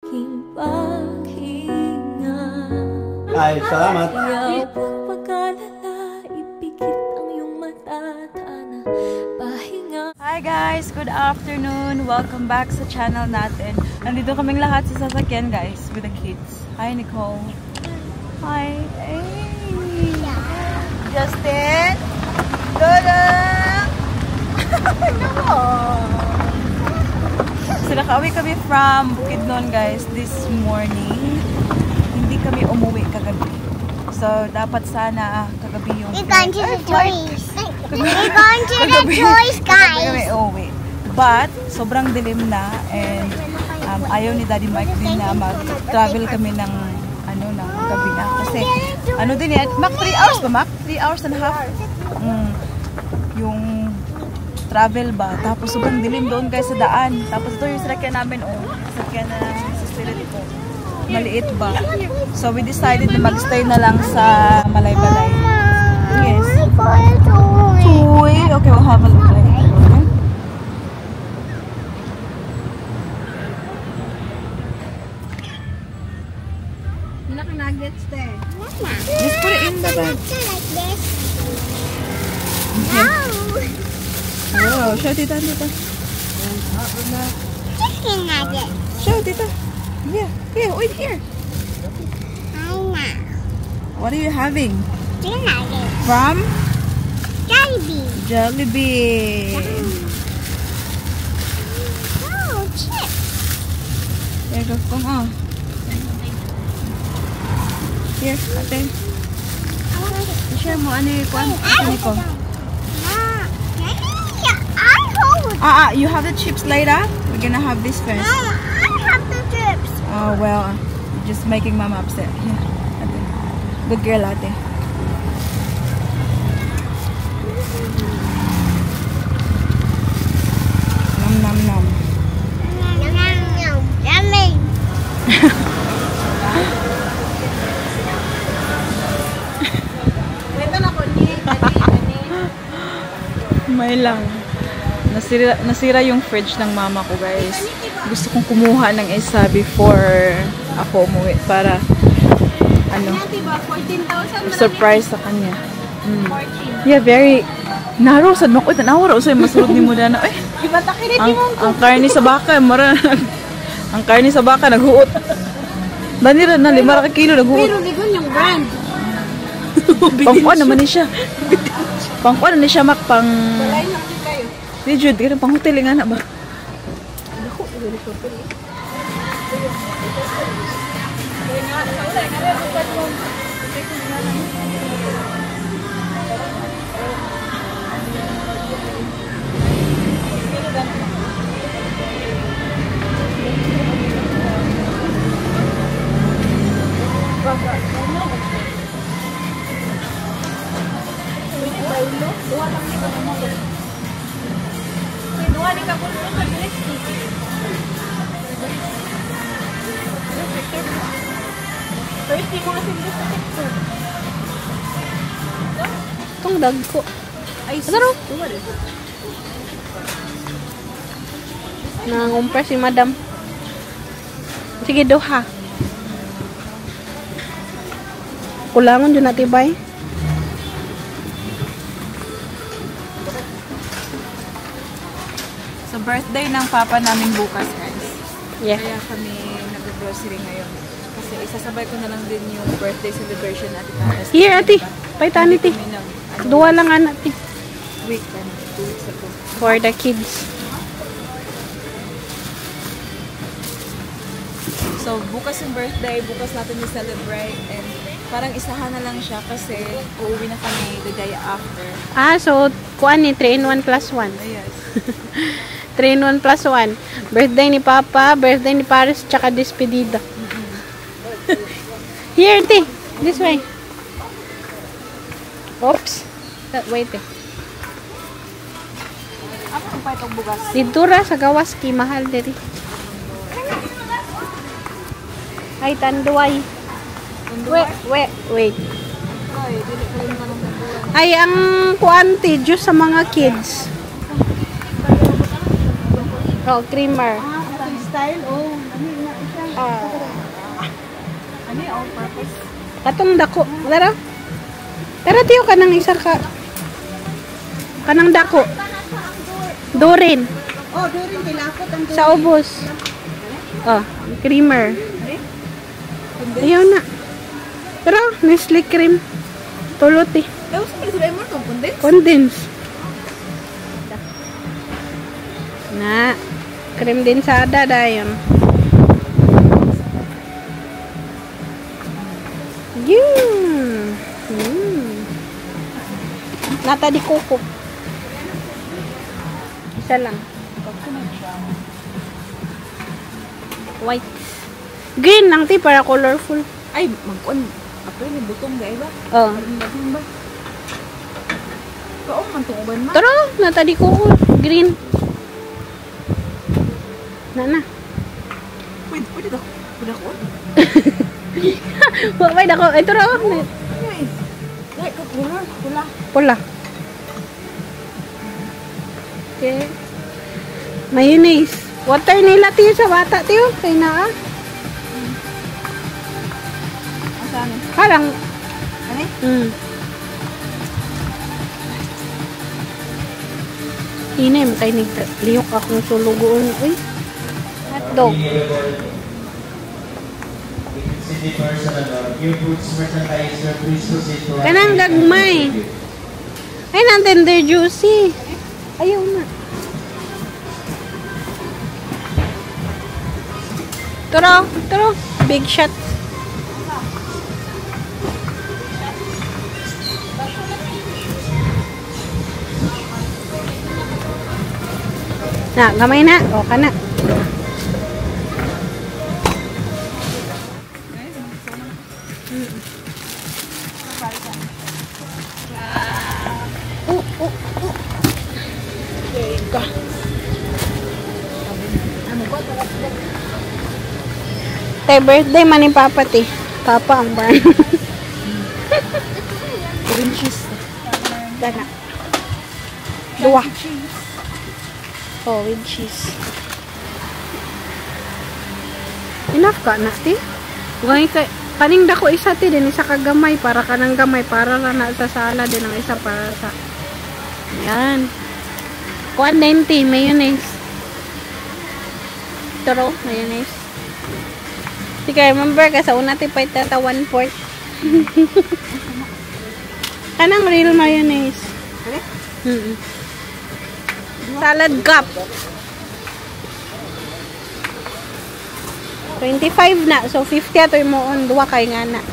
Aking paghinga. Ay, salamat. Kaya huwag mag-alala, ipikit ang iyong mata, tana, pahinga. Hi guys! Good afternoon! Welcome back sa channel natin. Nandito kaming lahat sa sasakyan, guys, with the kids. Hi, Nicole. Hi! Hey! Justin! Dodong! No! So nakauwi kami from Bukidnon, guys, this morning. Hindi kami umuwi kagabi. So dapat sana kagabi yung We're going to Ay, the flight. Toys. We're going to the toys, Kagabi kami guys. uuwi. But sobrang dilim na and ayaw ni Daddy Mike din na mag-travel kami ng ano ng gabi na. Kasi ano din yan, Mac, 3 hours ba, Mac? 3 hours and a half? Yung travel ba? Tapos sobrang dilim doon, guys, sa daan. Tapos ito yung sasakyan namin, oh. Sasakyan na sisira dito. Maliit ba? So we decided na magstay na lang sa Malaybalay. Yes. Toy. Toy. Okay, we'll have a look later. Okay? Nuggets there. Just put it in the bag. Like this. No. Oh, show Tita, Tita. Chicken nugget. Show Tita. Yeah, wait here. I know. What are you having? Chicken nugget. From Jollibee. Jollibee. Oh, chips. There you go. Come on. Here, ate. I want to Share mo ano yung kwan? Ate Nico. I hold. Ah, ah, you have the chips later. We're gonna have this No, first. I have the chips. Oh, well, you're just making Mama upset. Here, ate. Good girl, ate. Nom nom nom. Yum, yum, yummy. Kwento na ko ni. May lang. Nasira yung fridge ng mama ko, guys. Gusto kong kumuha ng isa before ako umuwi para ano, Diba, 14,000 surprise sa kanya. Yeah, very narrow sad mo ko, tanawa ra usay masulod nimo dana. Ay, ang karne sa baka, mara ang karne sa baka naghuot. Dani ra na 5 ra ka kilo naghuot. Pero ligon yung brand. Pangkuan naman ni siya. Pangkuan na ni siya, mak, pang Balay na kayo. Di jud, ganun pang hotel nga na ba? Duha ni ka pulso sa bilis. First, di mo kasi bilis sa picture. Itong dagko. Ay, Ano ro? Nangumpra si madam. Sige, duha. Kulangon dyan natin, bay. So birthday ng papa namin bukas, guys. Yeah. Kaya kami nag-grocery ngayon. Kasi isasabay ko na lang din yung birthday celebration natin. Pares. Here, ate. Paitan iti. Kami nag ano, Duha lang, anak, ate. Week, ano, 2 weeks ago. For the kids. So, bukas yung birthday, bukas natin i-celebrate and parang isahan na lang siya kasi uuwi na kami the day after. Ah, so, kuan ni 3 in 1 plus 1. Yes. 3 in 1 plus 1. Birthday ni Papa, birthday ni Paris, tsaka despedida. Here, te. This way. Oops. Wait, eh. Ano ang paitong bugas? Dito ra sa gawas ki mahal diri. Ay, Tanduay. Wait, wait, wait. Ay, dili ko rin naman tanduay. Ay, ang kuan, te, juice sa mga kids. Oh, creamer. Ah, style. Oh, ano na siya. Ah. Ano yung all-purpose? Katong dako. Tara. Tara tiyo kanang isa ka. Kanang dako. Dorin. Oh, Dorin kay lakot ang Sa ubos. Oh, creamer. Ayaw na. Pero Nestle cream. Tulot eh. Tapos pala sila mo itong condense? Condense. Na. Cream din sa ada dayon. Yun. Nata di kuko. Isa lang. White. Green lang ti para colorful. Ay, magkuan. Ato ni butong gay ba? Oh. Parang ba? Kaong man tong uban ma. Tara, nata di kuko. Green. Na na. Pwede, pwede daw. Pwede ako. Wa may dako. Ay, tara. Ay, ay, ka color, pula. Pula. Okay. Mayonnaise. Water nila tiyo sa bata tiyo. Kay naa. Asa ano? Parang. Ano? Hinay mo kay lihok akong sulugoon. Uy. Hotdog. Kanang gagmay. Ay, nang tender juicy. Ayaw na. Turo, turo. Big shot. Na, gamay na. O, ka na. Tay birthday man ni Papa ti. Papa ang ban. Green cheese. Dana. Duwa. Oh, with cheese. Enough ka na ti. Gani kay kaning dako isa ti din isa ka gamay para kanang gamay para ra na sa salad din ang isa para sa. Yan. Kuan 90 mayonnaise. Turo mayonnaise. Sige, remember ka sa una ti pay tata 1/4. Kanang real mayonnaise. Salad cup. 25 na. So, 50 atoy mo on. Duwa kay nga na.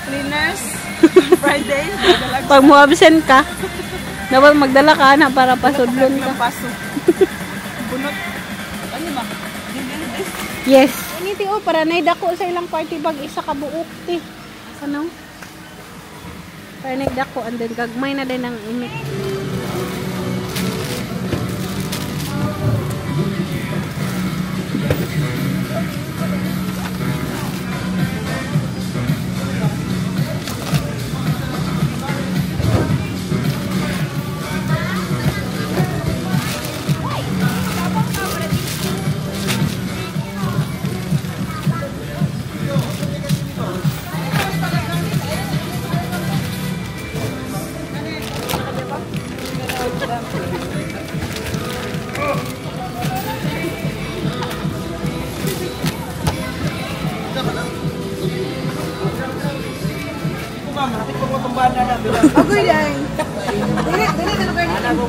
Cleaners. Friday. Pag mo absent ka, dapat magdala ka na para pasudlon ka. Paso. Bunot. Ano ba? Yes. Ini ti oh, para naidako sa ilang party bag isa ka buok ti. Ano? Para naidako and then gagmay na din ang init.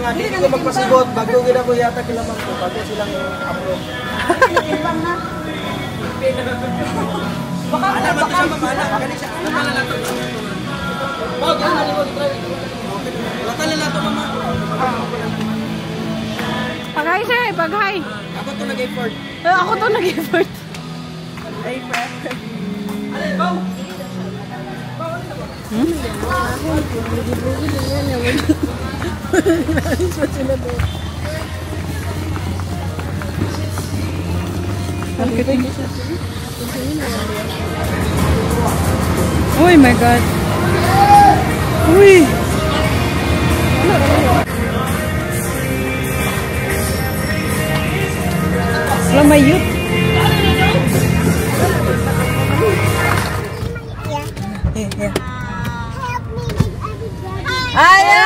Hindi ko magpasigot, bago gina ko yata kilamang ko, bago silang approve. Baka ana ba siya mama ana, kani siya. Ana lang to. Bag ana ni mo try. Lata lang to mama. Paghay sir, paghay. Ako to nag-effort. Ako to nag-effort. Ay, forever. Alay, baw. Oh my God. Uy. my youth. Yeah. Help me with everybody. Ayan!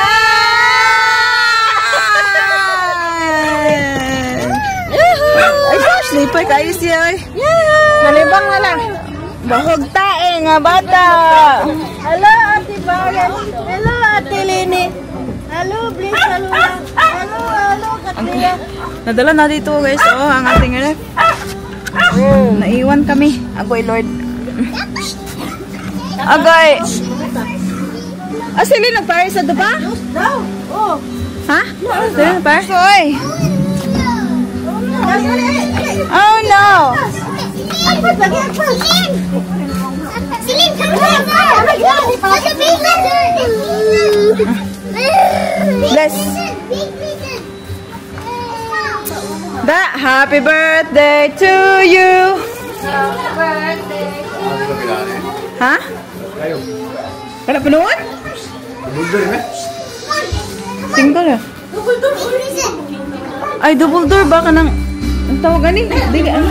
Ay, gosh, lipay kayo siya. Ay. Nalibang na lang. Bahog tae nga bata. Hello, Ate Bagan. Hello, Ate Lini. Hello, Bliss. Hello, hello, hello, Katlia. Nadala na dito guys, oh, ang ating ref. Naiwan kami. Agoy Lord. Agoy. Ah, sila nagpare sa dupa? Oh. Ha? Sila nagpare? Oy. Oh no. Celine, come here. There's a big lizard. Bless. Big lizard. Da, happy birthday to you. Ha? Wala pa noon? Single eh. Ay, double door ba ka ng... Ang tawag gani? Dili, ano?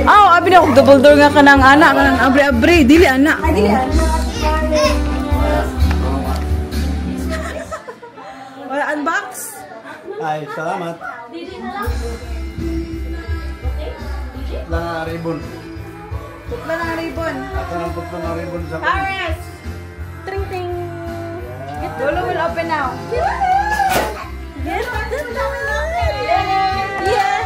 Aw, abi na ako double door nga ka ng anak, ka ng abre-abre. Dili, anak. Wala, unbox? Ay, salamat. Putla na ribbon. Putla na ribbon. Ito ang putla na ribbon sa Paris! Ting ting. Lolo will open now. Yay! Yay!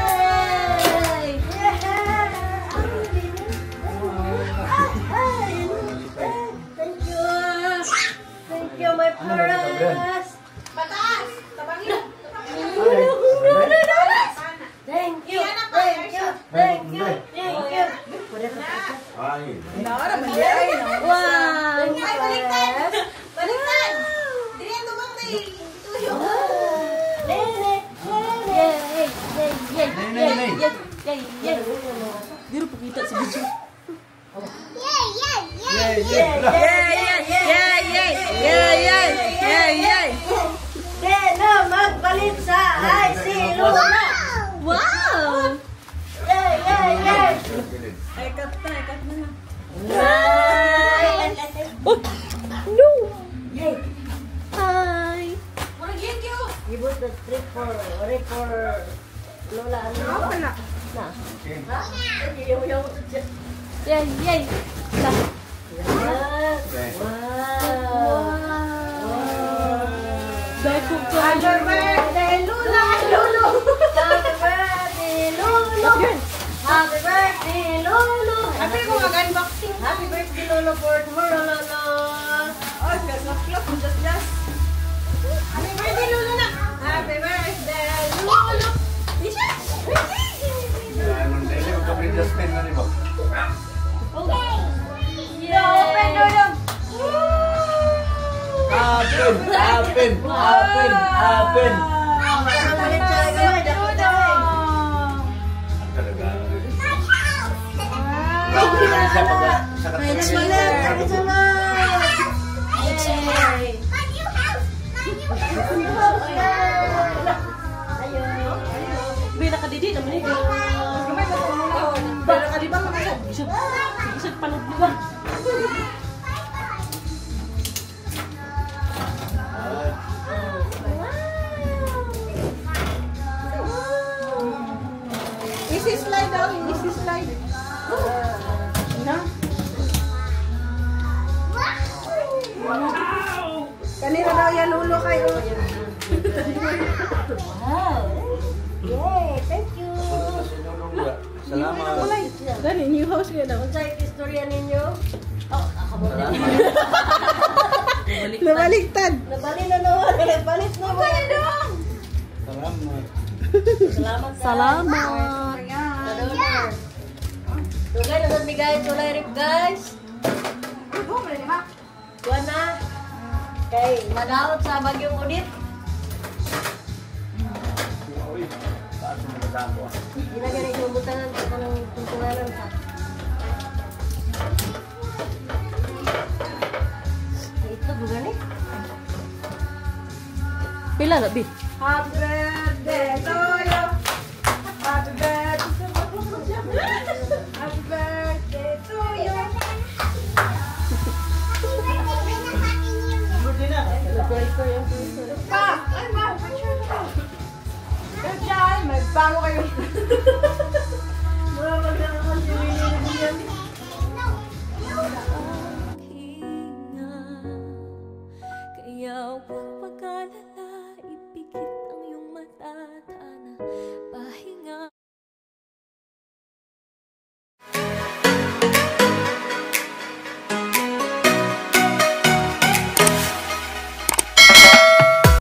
Thank you. Thank you, my parents. Thank you. Thank you. Thank you. Thank you. Ay. Wow. Ay, baliktad. Baliktad! Dili ang dumang day. Yay! Yay! Yay! Nay, nay, nay. Yay! Yay! Yay, yay, yay. Yay, yay. Yay, yay, yay, yay, yay, yay, yay. Deno, magpalit sa IC Luna. Wow! Yay! Yay! Yay! Ay, cut na, cut na. Oh! No! Yay! Hi! You bought the trip for Lola ano? Na. Ha? Yay! Yay! Wow! Happy birthday, Lula! Lolo! Happy birthday, Lolo! Happy birthday, Lolo! Happy ko mag-unboxing. Happy birthday, Lolo, for tomorrow, Lolo! Oh, kaslak-klak, just. Happy birthday, Lolo na! Happy birthday, Lolo! Open, Lolo! Open, open, open, open. Talaga. My new house. My new house. Be, nakadidi naman eh. Ba, nakadiba ka kasi. Isag panood mo ba? Easy slide daw, easy slide. Na? Kanina daw yan, Lolo kayo. Wow! Yay! Thank you! Salamat. Gani, new house ka daw. Unsa istorya ninyo? Oh, ako mo na. Nabaliktad. Nabali na naman. Nabalit na naman. Salamat. Salamat. Salamat. Tulay na sa bigay, tulay rip guys. Kuha na. Kay madaot sa bagyong udit. Uy, taas mo na ko. Ginagani yung butangan sa kanang tungtunganan sa. Ay, itlog gani? Pila na bi? Happy birthday to you. Happy birthday to Koy-koy ang puso. Pa! Ay, ma! Picture ko. Pero dyan, may bago kayo.